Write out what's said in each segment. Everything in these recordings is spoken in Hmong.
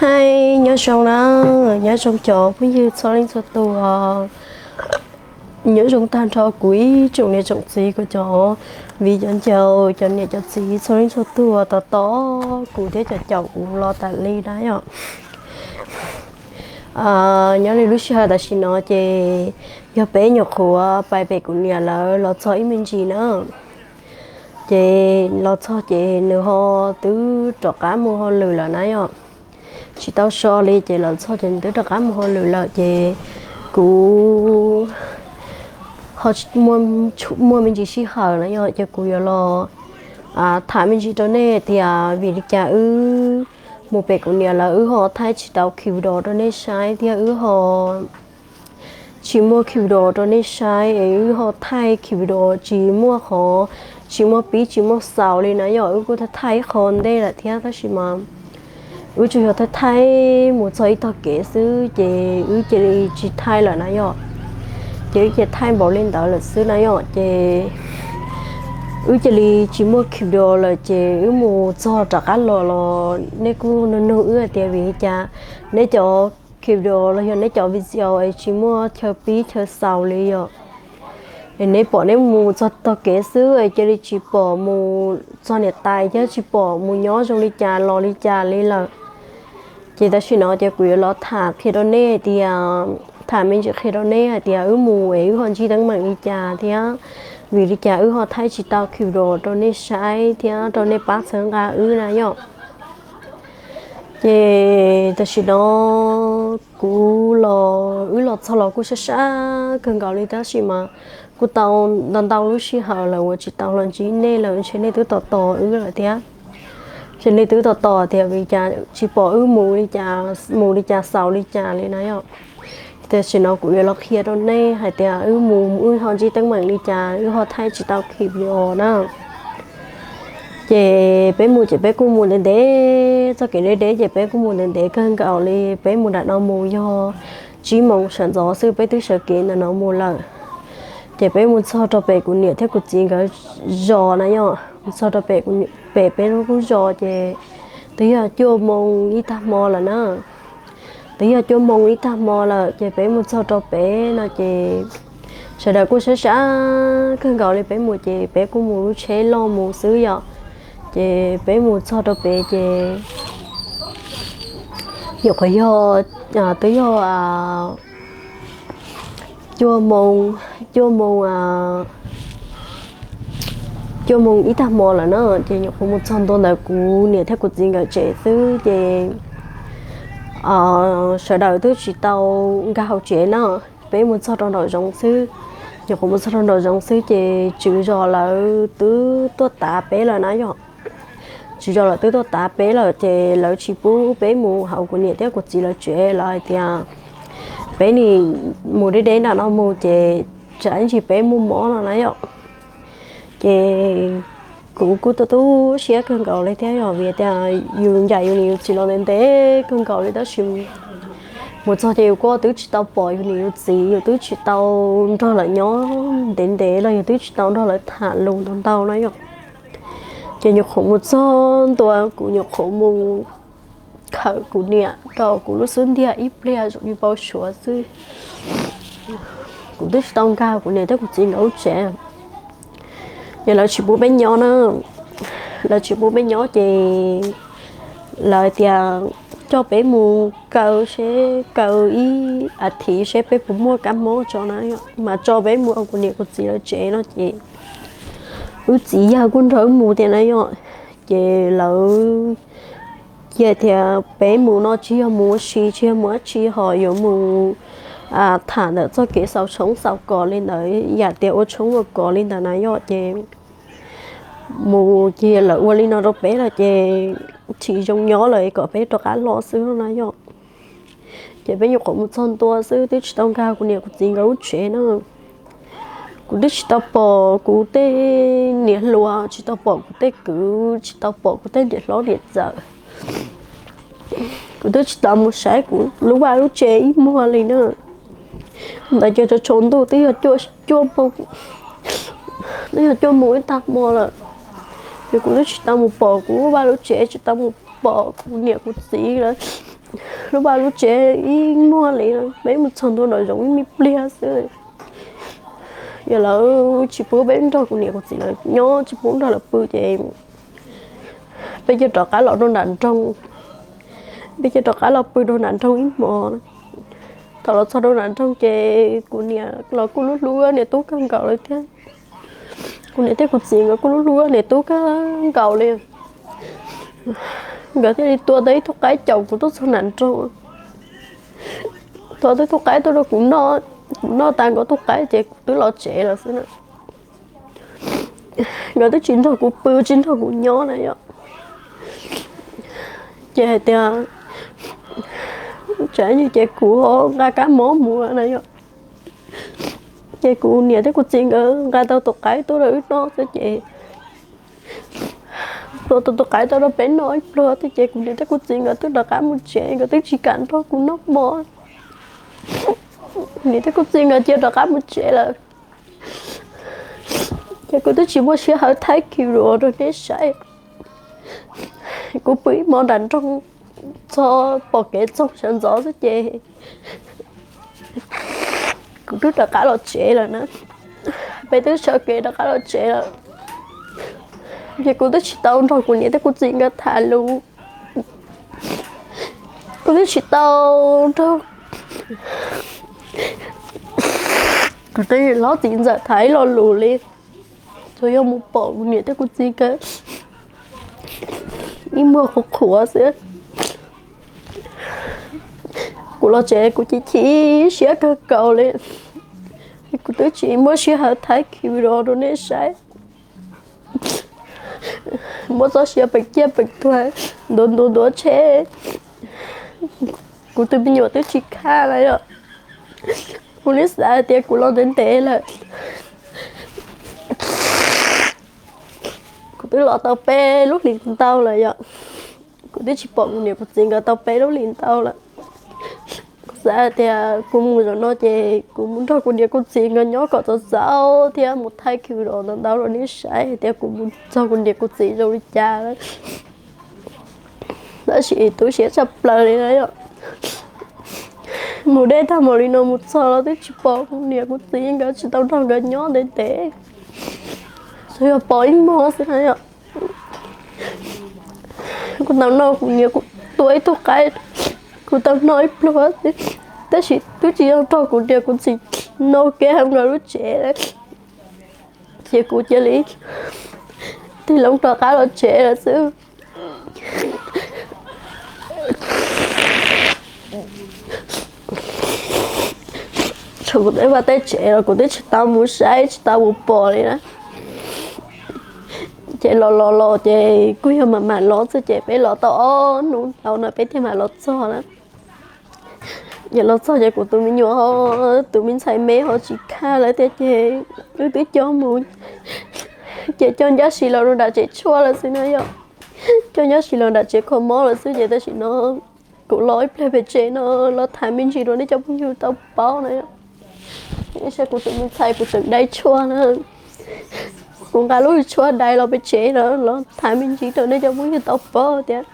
Hais nyob zoo na, nyob zoo cov phooj ywg txhua leej txhua tus, nyob zoo tag nrho kuv ib tsoom niam tsoom txiv, kuv cov viv cov ncaus, cov niam cov txiv txhua leej txhua tus tos tos kuv thiab cov caum kuv los tas li na yom. Nyob li lub sij hawm tam sim no ces yog peb nyuam qhuav pais pem kuv niam lawv los txog ib me ntsis na. Ces los txog ces nws ho twb rov qab mus hauj lwm lawm na yom. Tsis tau so li ces los txog ces nws twb rov qab mus hauj lwm lawm ces kuv ho muaj me ntsis sij hawm na yom, ces kuv yuav los tham me ntsis rau nej tias vim li cas wb mus pem kuv niam lawv wb ho thaij tsis tau clip video rau nej saib thiab wb ho tsis muaj clip video rau nej saib es wb ho thaij clip video tsis muaj qhov, tsis muaj pib tsis muaj xaus li na yom. Wb kuj thaij thaij ib qho ntej lawm thiab tab sis mas wb tsuas yog thaij thaij mus txog ib tog kev xwb ces wb cia li tsis thaij lawm na yom. Ces wb cia thaij npaum li ntawd lawm xwb na yom, ces wb cia li tsis muaj clip video lawm ces wb mus txog rov qab los los nej kuj nug nug wb hais tias vim li cas neb cov clip video los yog neb cov video es tsis muaj chaw pib chaw xaus li yom. Es neb pom neb mus txog tog kev xwb es cia li tsis pom mus txog niam tais thiab tsis pom mus nyob zoo li cas los li cas li lawm. Ces tam sim no ces kuv yuav los tham qhia rau nej tias, tham me ntsis qhia rau nej hais tias wb mus es wb ho ntsib teeb meem li cas thiab vim li cas wb ho thaij tsis tau clip video rau nej saib thiab rau nej pab txhawb nqa wb na yom. Ces tam sim no kuv los, wb los txog los kuj sab sab kawg nkaus li tab sis mas kuj tau ntau ntau lub sij hawm lawm uas tsis tau los ntsib nej lawm, ntshe nej twb tos tos wb lawm thiab. Ntshe nej twb tos tos tias vim cas tsis pom wb mus li cas, mus li cas xaus li cas li na yom. Tam sim no kuv yuav los qhia rau nej hais tias wb mus wb ho ntsib teeb meem li cas wb ho thaij tsis tau clip video na. Ces peb mus ces peb kuj mus ntev ntev, txoj kev deb deb ces peb kuj mus ntev ntev kawg nkaus li. Peb mus nram no mus yog tsib moos sawv ntxov xwb peb twb sawv kev ntawm no mus lawm. Ces peb mus txog rau pem kuv niam thiab kuv txiv nkawd zos na yom, mus txog rau pem kuv niam, pem peb lub qub zos ces twb yog cuaj moos ib tag hmo lawm na. Twb yog cuaj moos ib tag hmo lawm ces peb mus txog rau pem no ces sawv daws kuj sab sab kawg nkaus li, peb mus ces peb kuj mus lub tsheb loj mus xwb yom. Ces peb mus txog rau pem ces nyuam qhuav yog, twb yog cuaj moos, cuaj moos, cuaj moos ib tag hmo lawm na. Ces nyuam qhuav mus txog ntua ntawm kuv niam thiab kuv txiv nkawd tsev xwb ces sawv daws twb tsis tau nkag hauv tsev na. Peb mus txog rau nraum zoov xwb, nyuam qhuav mus txog rau nraum zoov xwb ces tswv zos lawv twb tuaj tav peb lawm na yom. Tswv zos lawv twb tuaj tav peb lawm ces lawv tsis pub peb mus hauv kuv niam thiab kuv txiv lawv tsev, lawv hais tias peb nim mus deb deb nram no mus ces tsam ib ntsis peb muaj mob no na yom. Ces kuv kuj tu tu siab kawg nkaus li thiab yom, vim tias yus ncaim yus niam yus txiv los ntev ntev kawg nkaus li tab sis mus txog ces yus kuj twb tsis tau pom yus niam yus txiv, yus twb tsis tau nrog lawv nyob ntev ntev los yus twb tsis tau nrog lawv tham lus ntau ntau na yom. Ces nyuam qhuav mus txog ntua kuv nyuam qhuav mus khawm kuv niam rau kuv lub xub ntiag ib pliag zoo li npau suav xwb. Kuv twb tsis tau nkag kuv niam thiab kuv txiv nkawd lub tsev. Ces lawv tsis pub peb nyob na, lawv tsis pub peb nyob ces lawv tias coj peb mus kaw seb, kaw ib as thiv seb peb puas muaj kab mob tso na, mas tso peb mus kuv niam kuv txiv lawv tsev no ces wb txiv yawg kuj nrog wb mus tiag na yom. Ces lawv cia tias peb mus no tsis yog mus ua si, tsis yog mus dab tsi ho yuav mus tham ntawm txoj kev xaus tshoob xaus kos li ntawd, yam tias ua tshoob ua kos li ntawd na yom. Ces mus ces lawv ua li no rau peb lawm ces tsis zoo nyob lawm kom peb rov qab los xwb na yom. Ces peb nyuam qhuav mus txog ntua xwb twb tsis tau nkag kuv niam kuv txiv nkawd lub tsev na. Kuv twb tsis tau pom kuv tej niam hluas, tsis tau pom kuv tej kwv, tsis tau pom kuv tej niam hlob niam ntxawm. Kuv twb tsis tau mus saib kuv lub vaj lub tsev ib muag li na. Ntawd ces tsaus tsaus ntuj twb yog cuaj moos, twb yog cuaj moos ib tag hmo lawm. Ces kuv twb tsis tau mus pom kuv lub vaj lub tsev, tsis tau mus pom kuv niam kuv txiv lawv lub vaj lub tsev ib muag li, peb mus txog ntua nram zoov ib me pliag xwb. Yog lawv tsis pub peb nrog kuv niam kuv txiv lawv nyob, tsis pub nrog lawv pw ces peb cia rov qab los rau nram nroog, peb cia rov qab los pw rau nram nroog ib hmos. Thaum los txog rau nram nroog ces kuv niam los kuj hlub hlub niam tub kawg nkaus li thiab. Kuv niam thiab kuv txiv nkawd kuj hlub hlub niam tub kawg nkaus li. Nkawd thiaj li tua tau ib tug qaib caum kuv tuaj txog nram nroog. Tua tau ib tug qaib tuaj rau kuv noj, kuv noj tas nkawd tug qaib ces kuv twb los tsev lawm xwb na. Nkawd twb tsis nrog kuv pw tsis nrog kuv nyob na yom. Ces hais tias tsam ib ntsis ces kuv ho nqa kab mob mus na yom. Ces kuv niam thiab kuv txiv nkawd nqa tau tus qaib tuaj rau wb noj xwb ces, tua tau tus qaib tuaj rau peb noj ib pluag thiab ces kuv niam thiab kuv txiv nkawd twb rov qab mus tsev, nkawd twb tsis kam nrog kuv noj hmo. Kuv niam thiab kuv txiv nkawd cia rov qab mus tsev lawm. Ces kuv twb tsis muaj sij hawm thaij video rau nej saib. Kuv pw ib hmo nram nroog txog pom kev txoog sawv ntxov xwb ces kuv twb rov qab los tsev lawm na. Peb twb sawv kev rov qab los tsev lawm. Ces kuv twb tsis tau nrog kuv niam thiab kuv txiv nkawd tham lus. Kuv twb tsis tau nrog kuv tej hlob txiv ntxawm tham ib lo lus li. Tsuas yog mus pom kuv niam thiab kuv txiv nkawd ib muag qhuav qhuav xwb. Kuv los tsev kuv chim chim siab kawg nkaus li. Kuv twb tsis muaj sij hawm thaij video rau nej saib. Muab txoj sia peem ciaj peem tuag, ntuav ntuav ntuav tsheb. Kuv tus me nyuam twb tsis khaj lawm yom. Kuv nim xav hais tias kuv los ntev ntev lawm, kuv twb los tau peb lub hlis ntau lawm yom. Kuv twb tsis pom kuv niam kuv txiv nkawd tau peb lub hlis ntau lawm. Kuv xav hais tias kuv mus zaum no ces kuv mus nrog kuv niam kuv txiv nkawd nyob kom txaus txaus thiab mus thaij video ntau ntau rau nej saib hais tias kuv mus txog kuv niam kuv txiv zoo li cas lawm. Tab sis tu siab tshaj plaws li na yom. Mus deb tag mus li no mus txog los twb tsis pom kuv niam kuv txiv nkawd, tsis tau nrog nkawd nyob ntev ntev, tsuas yog pom ib hmos xwb na yom. Kuv tau noj kuv niam kuv tua ib tug qaib, kuv tau noj ib pluag xwb, tab sis twb tsis yog nrog kuv niam kuv txiv noj kev hauv nkawd lub tsev. Ces kuv cia li tig loo rov qab los tsev lawm xwb. Tshuav kuv tej vaj tej tsev los kuv twb tsis tau mus saib tsis tau mus pom li na. Ces los los los ces kuj yog mam mam los xwb ces peb los tau ob hnub ntau no peb thiaj mam los txog na. Ces los txog ces kuv tus me nyuam ho, tus me ntxhais me ho tsis khaj lawm thiab ces wb twb coj mus, ces coj ncaj si los rau nram tsev tshuaj lawm xwb na yom. Coj ncaj si los nram tsev kho mob lawm xwb ces tam sim no kuv los ib pliag pem tsev no los tham me ntsis rau nej cov phooj ywg tau paub na. Saib kuv tus me ntxhais kuv tseem dai tshuaj na. Kuv nqa lub tshuaj dai los pem tsev no los tham me ntsis rau nej cov phooj ywg tau paub tias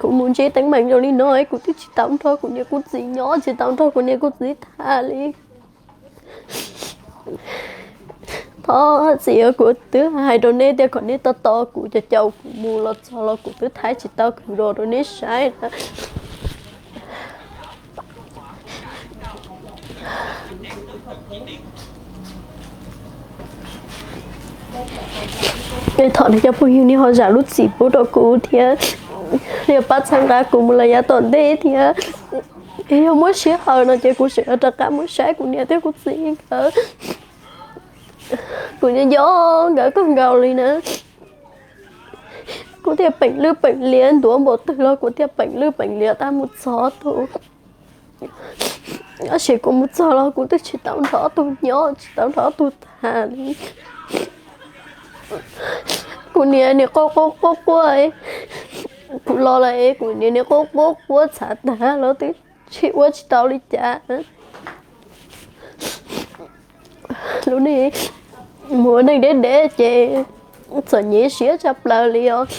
kuv mus ntsib teeb meem zoo li no es kuv twb tsis tau nrog kuv niam kuv txiv nyob, tsis tau nrog kuv niam kuv txiv tham li. Thov txim, kuv twb hais rau nej tias kom nej tos tos kuv, caum caum kuv mus, los txog los kuv twb thaij tsis tau kuv los rau nej saib na. Es thov nej cov phooj ywg nej ho zam lub txim pub rau kuv thiab, nej pab txhawb nqa kuv mus lawm yav tom ntej thiab. Es yog muaj sij hawm no ces kuv sim rov qab mus saib kuv niam thiab kuv txiv nkawd. Kuv nco nco nkawd kawg nkaus li na. Kuv thiaj peem lwj peem liav, ntuav npaum twg los kuv thiaj peem lwj peem liav tab mus txog tus. Tab sis kuv mus txog los kuv twb tsis tau nrog ob tug nyob, tsis tau nrog ob tug tham li. Kuv niam nim quaj quaj quaj quaj, kuv los lawm es kuv niam nim quaj quaj quaj txhav tag los twb tsis ua tsis tau li cas. Lub neej mus ua neej deb deb ces txom nyem siab tshaj plaws li os.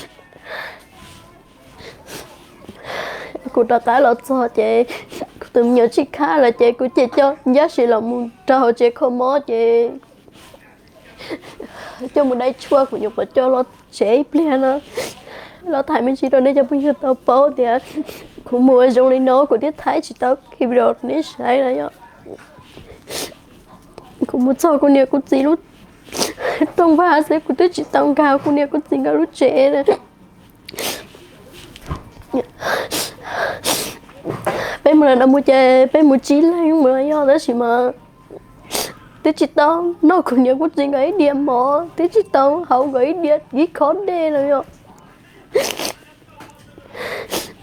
Kuv rov qab los txog ces kuv tus me nyuam tsis khaj lawm ces kuv ces coj ncaj sim los mus rau hauv tsev kho mob ces coj mus dai tshuaj, kuv nyuam qhuav coj los tsev ib pliag no los tham me ntsis rau nej cov phooj ywg tau paub tias kuv mus ua zoo li no kuv thiaj thaij tsis tau video rau nej saib na yom. Kuv mus txog kuv niam kuv txiv lub rooj vag xwb, kuv twb tsis tau nkag kuv niam kuv txiv nkawd lub tsev na. Peb mus na mus ces peb mus tsib leeg mus yog tab sis mas twb tsis tau noj kuv niam kuv txiv nkawd ib diav mov, twb tsis tau haus nkawd ib diav ib khob dej los yog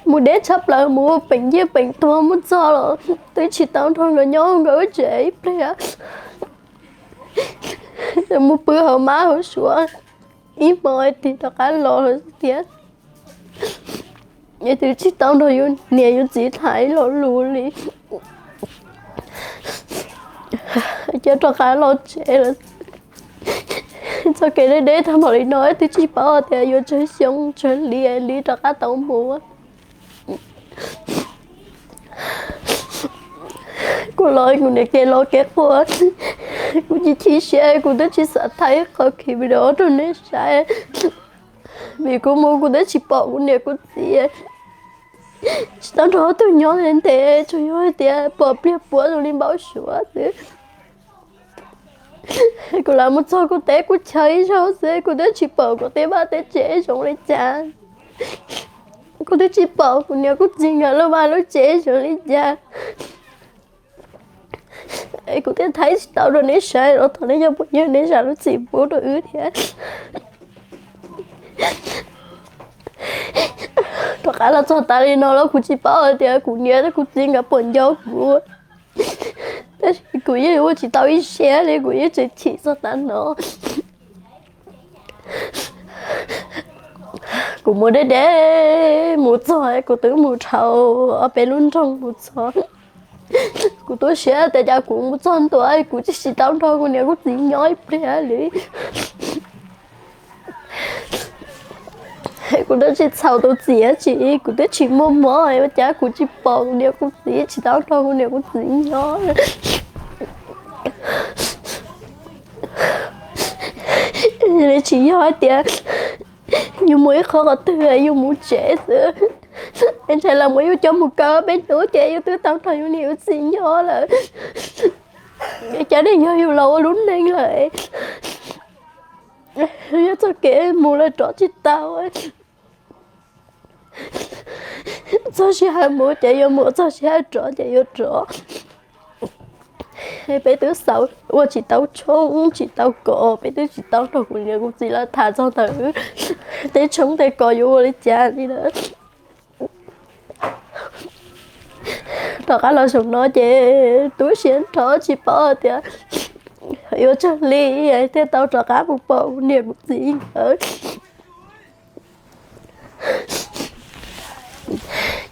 mus deb tshaj plaws, mus ua peem nyiaj peem tuag mus txog los twb tsis tau nrog nkawd nyob nkawd lub tsev ib pliag. Mus pw hauv mab hauv suav ib hmo tig rov qab los lawm thiab. Es twb tsis tau nrog yus niam yus txiv tham ib lo lus li. Ces rov qab los tsev lawm. Txoj kev deb deb tag npaum li no twb tsis paub tias yuav tsawg xyoo tsawg hli li rov qab tau mus. Kuv los kuv niam kev los kev quaj, kuv chim chim siab kuv twb tsis xav thaij qhov video rau nej saib. Vim kuv mus kuv twb tsis pom kuv niam kuv txiv, tsis tau nrog ob tug nyob ntev ntev, tsuas yog hais tias pom pliag puav zoo li npau suav xwb. Kuv lam mus txog kuv teb kuv chaw ib zaug xwb kuv twb tsis pom kuv tej vaj tej tsev zoo li cas. Kuv twb tsis pom kuv niam kuv txiv nkawd lub vaj lub tsev zoo li cas. Es kuv thiaj thaij tsis tau rau neb saib los thov nej cov phooj ywg nej zam lub txim pub rau wb thiab. Rov qab los txog tas li no los kuv tsis paub hais tias kuv niam thiab kuv txiv nkawd puas nco kuv. Tab sis kuv yeej ua tsis tau ib siab li, kuv yeej tseem chim txog tav no. Kuv mus deb deb mus txog, kuv twb mus dhau ob peb lub nroog mus txog. Kuv tu siab tias cas kuv mus txog ntua kuv tsis tau nrog kuv niam kuv txiv nyob ib pliag li. Kuv twb tsis txhaum tus txiv tsis, kuv twb tsis muaj mob ua cas kuv tsis pom kuv niam kuv txiv, tsis tau nrog kuv niam kuv txiv nyob. Tsis yog hais tias yus mus ib qho qhov twg yus mus tsev xwb, es ntshai los muab yus coj mus kaw peb hnub ces yus twb tau nrog yus niam yus txiv nyob lawm. Cas ne yog yus los ua lub neej lawm, yog txoj kev mus lawm rov tsis tau. Txog sij hawm mus ces yuav mus, txog sij hawm rov ces yuav rov. Peb twb xav ua tsis tau tshoob tsis tau kos, peb twb tsis tau nrog kuv niam kuv txiv lawv tham txog ntawm tej tshoob tej kos yuav ua li cas li lawm. Rov qab los zaum no ces tu siab nrho tsis paub tias yuav tsawg hli thiaj tau rov qab mus pom kuv niam kuv txiv nkawd.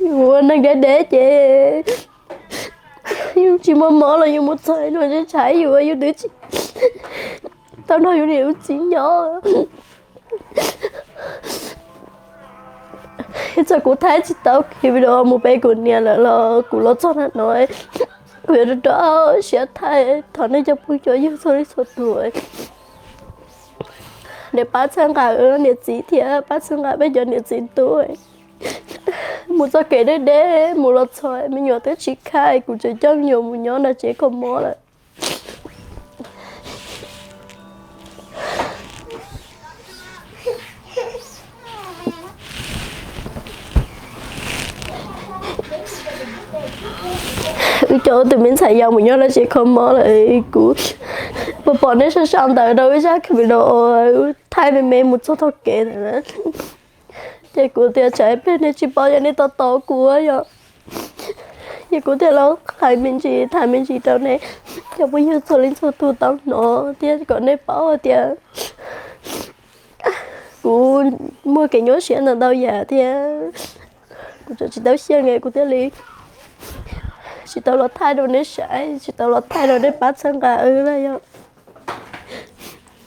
Yus ua neej deb deb ces yus tsis muaj mob los yus mus txog no ntshai yus, yus twb tsis tau nrog yus niam yus txiv nyob. Txawm kuv thaij tsis tau video mus pem kuv niam lawm los kuv los txog na no, kuv yuav rau siab thaij thov nej cov phooj cov ywg txhua leej txhua tus nej pab txhawb nqa niam txiv thiab pab txhawb nqa peb cov niam txiv tub. Mus txoj kev deb deb mus los txog me nyuam twb tsis khaj, kuv tseem coj me nyuam mus nyob nram tsev kho mob lawm. Wb coj tus me ntxhais yau mus nyob nram tsev kho mob lawm, kuv pom pom nej sau sau ntawv rau wb zaj video thaij me me mus txog tog kev ntawd na. Ces kuv tias tsam ib pliag nej tsis paub yog nej tos tos kuv yom. Ces kuv thiaj los hais me ntsis tham me ntsis rau nej cov phooj ywg txhua leej txhua tus tau hnov thiab kom nej paub hais tias kuv muaj kev nyuaj siab ntau ntau yam thiab kuv tseem tsis tau xyeej es kuv thiaj li tsis tau los thaij rau nej saib, tsis tau los thaij rau nej pab txhawb nqa wb na yom.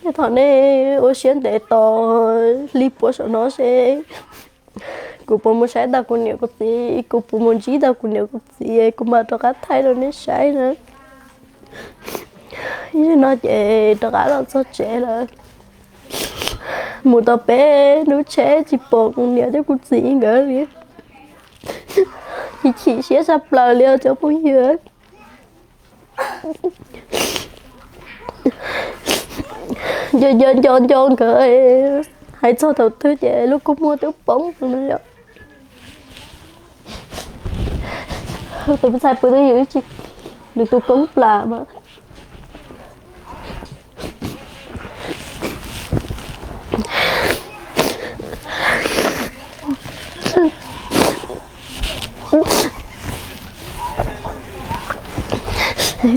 Thov nej ua siab ntev tos li puas saum no seb Kuv puas mus saib tau kuv niam kuv txiv, kuv puas mus ntsib tau kuv niam kuv txiv, kuv mam rov qab thaij rau nej saib na. Ib zaug no ces rov qab los txog tsev lawm, mus tau peb lub tsheb tsis pom kuv niam thiab kuv txiv nkawd li. Chim chim siab tshaj plaws li os cov phooj ywg. Nco nco nco nco nkawd, hais txog thaum twg ces lub kua muag twb poob no yom. Tus me ntxhais pw twb yws ib tsi, nws tus koob plam mas.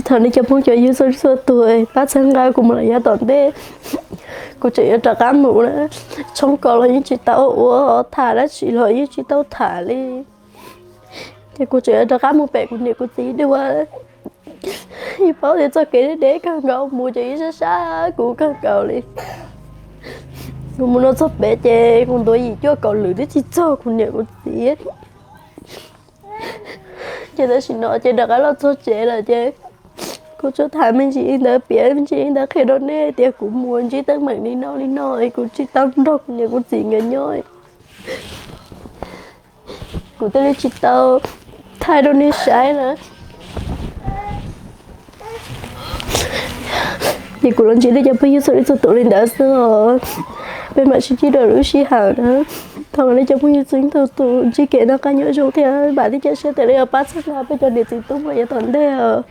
Thov nej cov phooj cov ywg txhua txhua tus pab txhawb nqa kuv mus lawm yav tom ntej. Kuv tseem yuav rov qab mus na, tshoob kos los yeej tsis tau ua, tham dab tsi los yeej tsis tau tham li. Ces kuv tseem yuav rov qab mus pem kuv niam kuv txiv dua. Yeej paub tias txoj kev deb deb kawg nkaus, mus ces yeej sab sab kuv kawg nkaus li. Kuv mus no txog pem ces kuv ntuav yim cuaj kaum lwm twb tsis txog kuv niam kuv txiv. Ces tam sim no ces rov qab los txog tsev lawm ces kuv tsuas tham me ntsis li ntawd, piav me ntsis li ntawd qhia rau nej tias kuv mus ntsib teeb meem li no li no es kuv tsis tau nrog kuv niam kuv txiv nkawd nyob. Kuv thiaj li tsis tau thaij rau nej saib na. Ces kuv los ntsib nej cov phooj ywg txhua leej txhua tus li ntawd xwb os. Peb mam sib ntsib rau lwm lub sij hawm na. Thov nej cov phooj ywg txhua leej txhua tus ntsib kev noj qab nyob zoo thiab vam thiab cia siab tias nej yuav pab txhawb nqa peb cov niam txiv tub mus yav tom ntej os.